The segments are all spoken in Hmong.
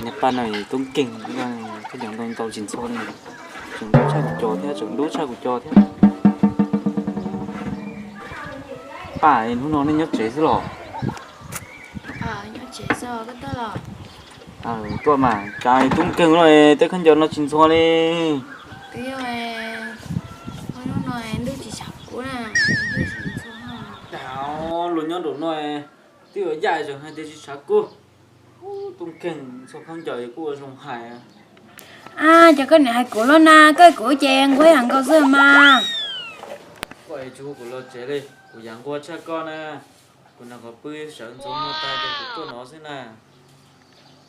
Niag paj no tub nkeeg, khaub ncaws ntau ntau tsis ntxhua li, tseem ntub tshaj kuv cov thiab, tseem ntub tshaj kuv cov thiab. Paj, hnub no nej nyob tsev xwb los? Tuaj mas cas tub nkeeg no tej khaub ncaws no tsis ntxhua li. Luag nyob nraum no twb ua yaj zeeg hais tias tsis tshav kub. Tub nkeeg ntxhua khaub ncaws kuj ua zoo hais. A, cas koj niam hais kuv los na, koj kuv ces nquag yam nkaus xwb mas. Koj tsis hu kuv los tsev li, kuv yam nquag tshaj koj na. Kuv nrog koj pw sawv ntxov muag tag ces kuv tuaj no xwb na.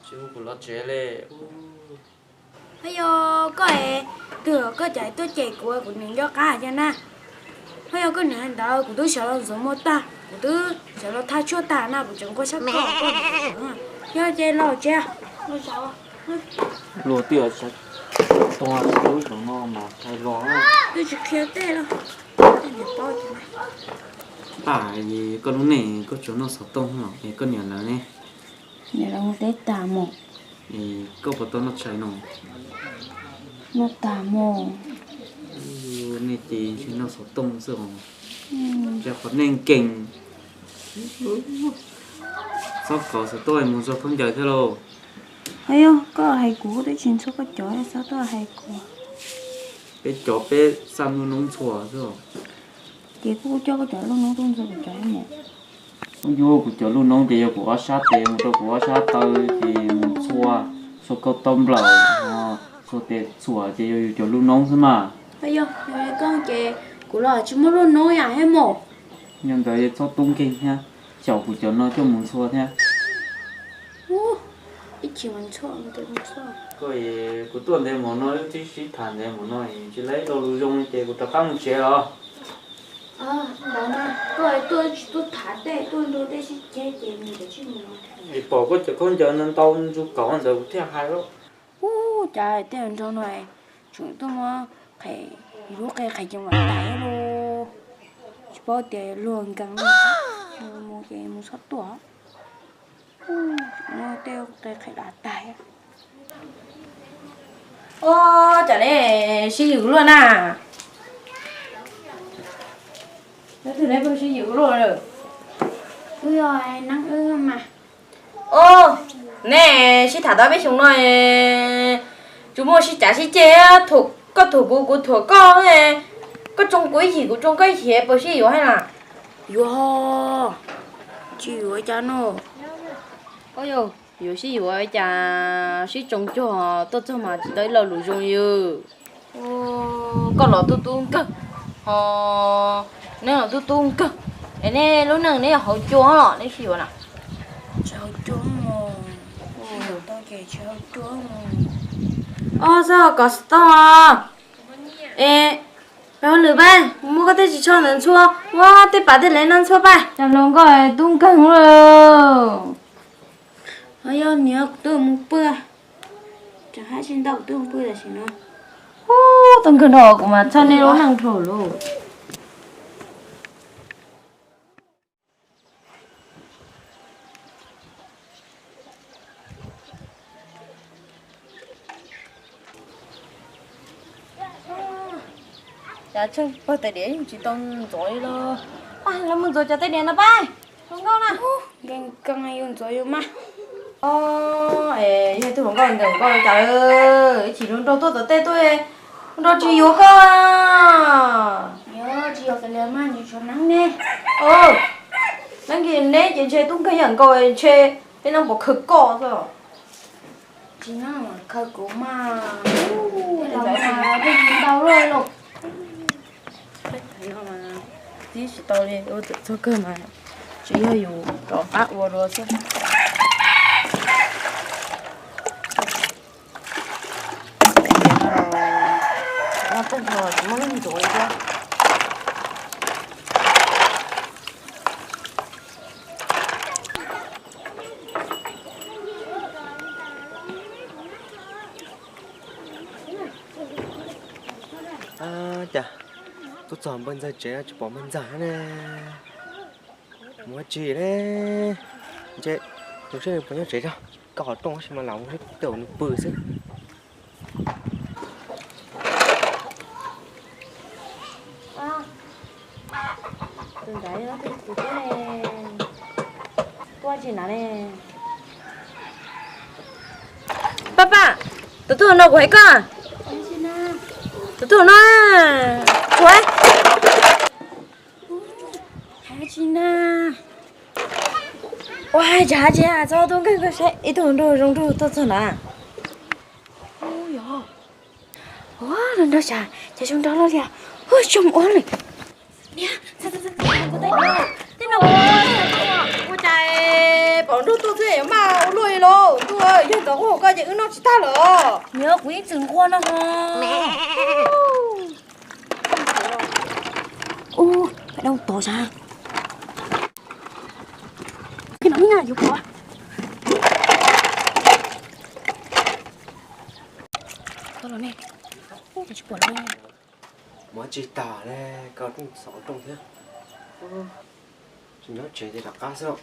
Tsis hu kuv los tsev li. Ho yog koj es, twg koj cas tuaj cem kuv, kuv niam nco qab hais tias na. Ho yog koj niam hais ntawd kuv twb sawv los ntxuav muag tag, kuv twb sawv los thaj tshuaj tag na, kuv tseem nquag tshaj koj. Yog ces los tsev. Luag twb tsis tau lub xyoo no mas hais los twb tsis qhia tej los. Paj, koj lub neej koj tsuas noj xov tooj es koj niam lawv ne? Niam lawv mus teb tag mus. Koj puas tau noj tshais no? Noj tag mus. Nej ces ntshe noj xov tooj xwb os. Ces qhov neej nkeeg. Txhob kov xov tooj mus ntxhua khaub ncaws thiab lauj. Ho yog koj hais kuv twb tsis ntxhua koj cov, txhob tuaj hais kuv. Peb cov peb xaj lub noob ntxhua xwb. Ces kuv coj koj cov lub noob tuaj ntxhua kuv cov mus. Kuv yuav kuv cov lub noob ces yog kuv ob sab tes mus rau kuv ob sab taw ces mus ntxhua, ntxhua kauj tau nplawm, ntxhua tes txhuam ces yog yus cov lub noob xwb mas. Yog, yog li koj ces kuv los tsis muaj lub noob yam thiab mus. Yog ntawd txhob tub nkeeg thiab, xyaum kuv cov no coj mus ntxhua thiab. Ib chim mus ntxhua. Koj, kuv tuaj ntev mus no, wb twb sib tham ntev mus no, tsis tau ib lo lus zoo ces kuv rov qab mus tsev los. Ntawd mas koj tuaj tsis tuaj tham tej, tuaj nrog tej sib ceg ces mus ces tsis mus. Es pom koj cov khaub ncaws ntau ntau ntsuj kaum ntawd kuv thiaj hais lauj. Ub, cas tej nraug no tseem tuaj muab qhwv, lub qe qhwv ces mam tag lauj. Tsis paub tias luag nkeeg, mus ces mus txhob tuaj. Muab tej qe qhwv dav tag. Ub, cas neb sib yws luaj na? Neb twb sib yws luaj lawm. Wb yog neeb wb mas. Ub, neb sib tham tau peb xyoo no, tsis muaj sib cav sib ceg, koj thuam kuv kuv thuam koj, koj tsoo kuv ib yim kuv tsoo koj ib yim puas sib yuav thiab na? Yuav, tsis yuav cas no. Yuav sib yuav cas sib tsoo cuag tuaj txog mas tsis tau ib lo lus zoo li. Koj los tub tub nkeeg, ho neb los tub tub nkeeg, es neb lub neej neb yog hauv cua los neb sib yuav na? Tsis hauv cua, tau ces tsis hauv cua. Ob, xav kov xov tooj. Es, peb hauj lwm pab, muab koj tej ris tsho ntawd ntxhua, muab tej pam tej hlev no ntxhua pab. Cas hluas nkauj tub nkeeg lawm. Yog niam kuv twb mus pw, tseem hais tsis ntau kuv twb mus pw tam sim no. Ub, tub nkeeg no kuv mas txhawj nej lub neej dhau lawm. Cas tsheej pawg tais diav yeej tsis tau ntxuav li los. Pab, los mus ntxuav cov tais diav no pab. Hluas nkauj na. Nkees nkees yus ntxuav yus mas. Ob, es yog tug hluas nkauj nkees nkees cas ib chim hluas nraug tuaj tom tej tuaj, hluas nraug tsis yuav koj. Yog tsis yuav kav liam mas nws tsuas neeb ne. Neeb neb ces ntshe tub nkeeg yam nkaus ntshe peb neeb puas khaws koj xwb. Tsis neeb khaws kuv mas. Ntau luaj los. Tib tsis tau li, ua txawm txog kawg mas tsis yog yus rov qab ua dua xwb. Noj tag nrho tsis muaj leej ntxuav li thiab. Cas tuaj txog npawg ntxawg tsev no tsis pom npawg ntxawg ne? Mus ua tsi ne? Ntshe tus seb nws puas nyob tsev tso. Koj qhov rooj tab sis mas lam mus sib tw nws pw xwb. Tus ntawd yog tus tub ne, tuaj tsis nav ne. Paj Paj, tus tub no kuv hais koj. Tus tub no, kuv hais. Hais tsis na. Ua cas tsis txhob tub nkeeg koj saib ib tug nraug zoo nraug tuaj txog na. Ua los nrog xyov cas zoo nraug loj li. Ua tsis mus ua li. Niam, tej no ua cas pom nraug tuaj xwb yuav maj ua luaj li lauj. Ntuj, yog ntxov quaj koj ces wb noj tsis tag lawm. Niam, kuv ib txwm nquag no ho. Ub, peb dau tod sav. Koj no na yuav pom. Tau los ne. Ub, tsis pom li. Muab tsis tas ne, koj rooj xov rooj thiab. Tsis nyob tsev ces rov qab xwb.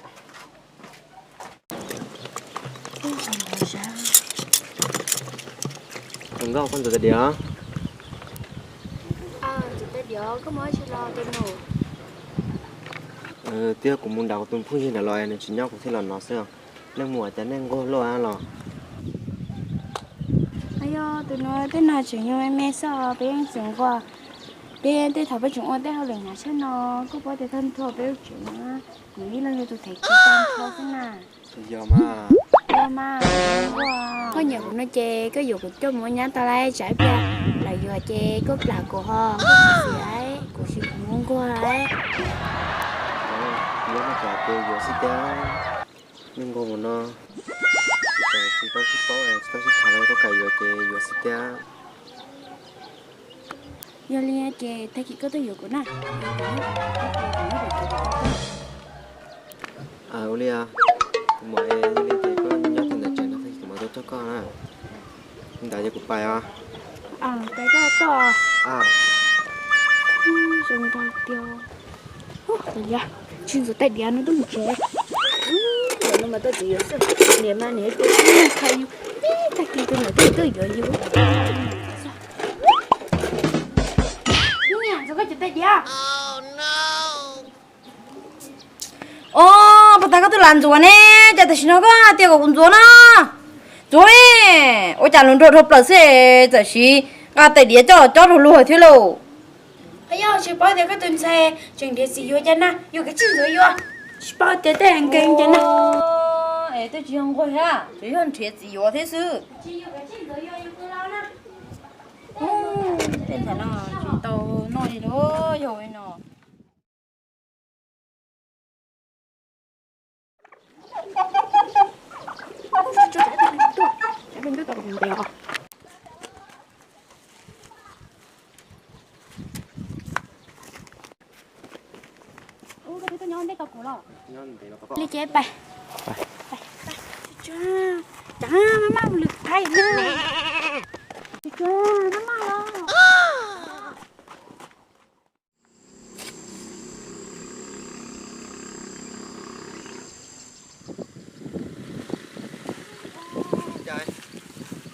Tus nkauj, koj ntxuav tais diav? Tus diav, koj mus ua dab tsi los tus nus? Twb yog kuv mus nram kuv tus phooj ywg nram los nws tsis nyob kuv thiaj los no xwb. Nej mus ua cas nej nquag luaj los? Yog tus nus tej no tseem yog me me xwb, peb yeej tseem nquag. Peb tej thaum peb tseem ua tej hauj lwm hnyav tshaj no, koj paub tias thawj nrho peb lub tsev no, kuv ib leeg yog tus thev kiv tag nrho xwb na. Yog mas, yog mas, koj nyiam kuv no ces koj yuav kuv coj mus ua nyab tau lauj, tsam ib pliag lawv yuav ces koj plam kuv ho, koj tsis xis lauj, kuv tsis, kuv nquag nquag lauj. Yuav no cas ces yuav xwb tiag, nej nquag mus no, tsis tau sib paub tsis tau sib tham los koj kam yuav ces yuav xwb tiag. Yog li ces tag kis koj tuaj yuav kuv na. Ua li, kuv mam li ces koj nyob tau ntawm tsev no tag kis kuv mam tuaj coj koj na. Li ntawd ces kuv pais os. Pais koj koj. Zoo nraug tiag. Ua li, tsis ntxuav tais diav no tuaj mus tsev. Ntawm no mas tuaj txiv yuav xwb, niam mas niam tias tsis neeg khaws yus, tib tag kis tus niam tuaj tuaj yuav yus. Niam, txog koj cov tais diav. Os, puas tas koj twb lam ntxuav ne, cas tam sim no koj hais tias kom kuv ntxuav no? Ntxuav, ua cas lus nrog dhau plaws xwb, txawm siv nqa tais diav coj cob rau luag thiab lauj. Yog tsis paub tias koj tus ntxhais tseem nrhiav txiv yuav cas na, yuav kev tsis ntxuav yuav, tsis paub tias tej heev kev cas na. Es twb tsis yog nquag thiab, tsuas yog nrhiav txiv yuav thiab xwb. Tej ntxhais no tsis tau noj li lauj, yog li no. Li ces pais. Cas maj maj lwm qhai na. Cas maj maj los.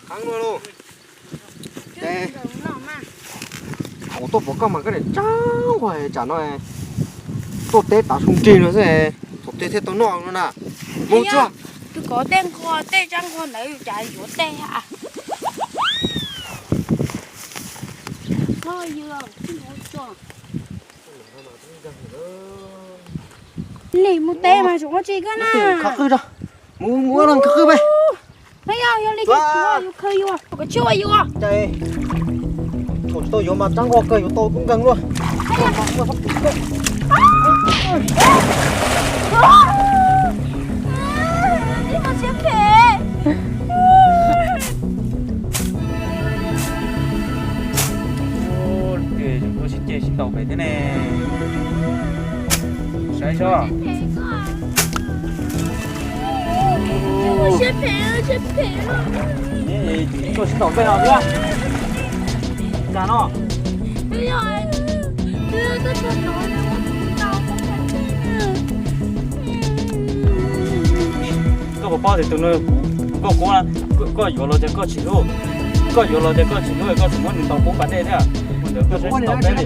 Qab no lauj. Ces kuv tuaj pom koj mas koj niam tsav nquag tsam no, tuaj teb tav su nrig no xwb, thaum twg thiaj tau noj no na. Mus tsuag. Tus kov tej nquag, tej tsab nquag ntawd cas yuav tej a. Li mus teb mas tsuas ua tsi koj na. Khav qwj, mus mus ua no khav qwj peb. Yog yog li ces tsuav yus khaws yus, koj tsis ua yus. Thaum tsis tau yuav mas tsab nquag kawg yuav tau tub nkeeg luaj. Ces tuaj sib ceg sib ntaus pem thiab ne. Saib seb. Tuaj sib ntaus tej no thiab. Cas no. Koj puas paub tias tus no kuv Koj qub, koj yuav los tias koj tsis hlub, koj yuav los tias koj tsis hlub, koj tsis muab nws ntaus kub pas dej thiab. Mus ntawd koj tsis tau peb li.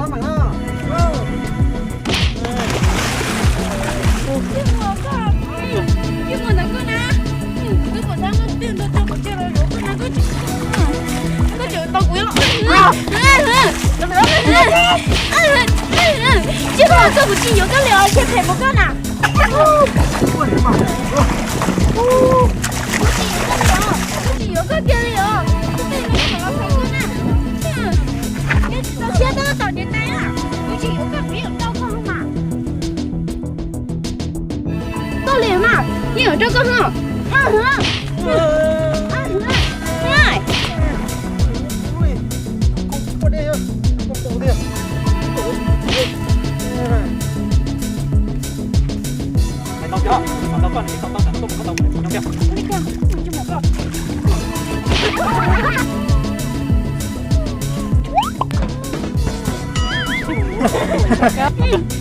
Koj tsis tau kuv los. Tsis tau, koj, kuv tsis yuav koj li os, cia phem mus koj na. Kuv tsis yuav koj li os, kuv tsis yuav koj kiag li os. Tus pej no koj mam los thov koj na. Koj tsis txaus siab tab tom niam tais na. Kuv tsis yuav koj, kuv yuav rau koj mas. Koj li mas, yeej yuav rau koj hwv.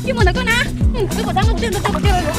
Cia mus ntawm koj na. Koj puas tab muab twg nrog koj, koj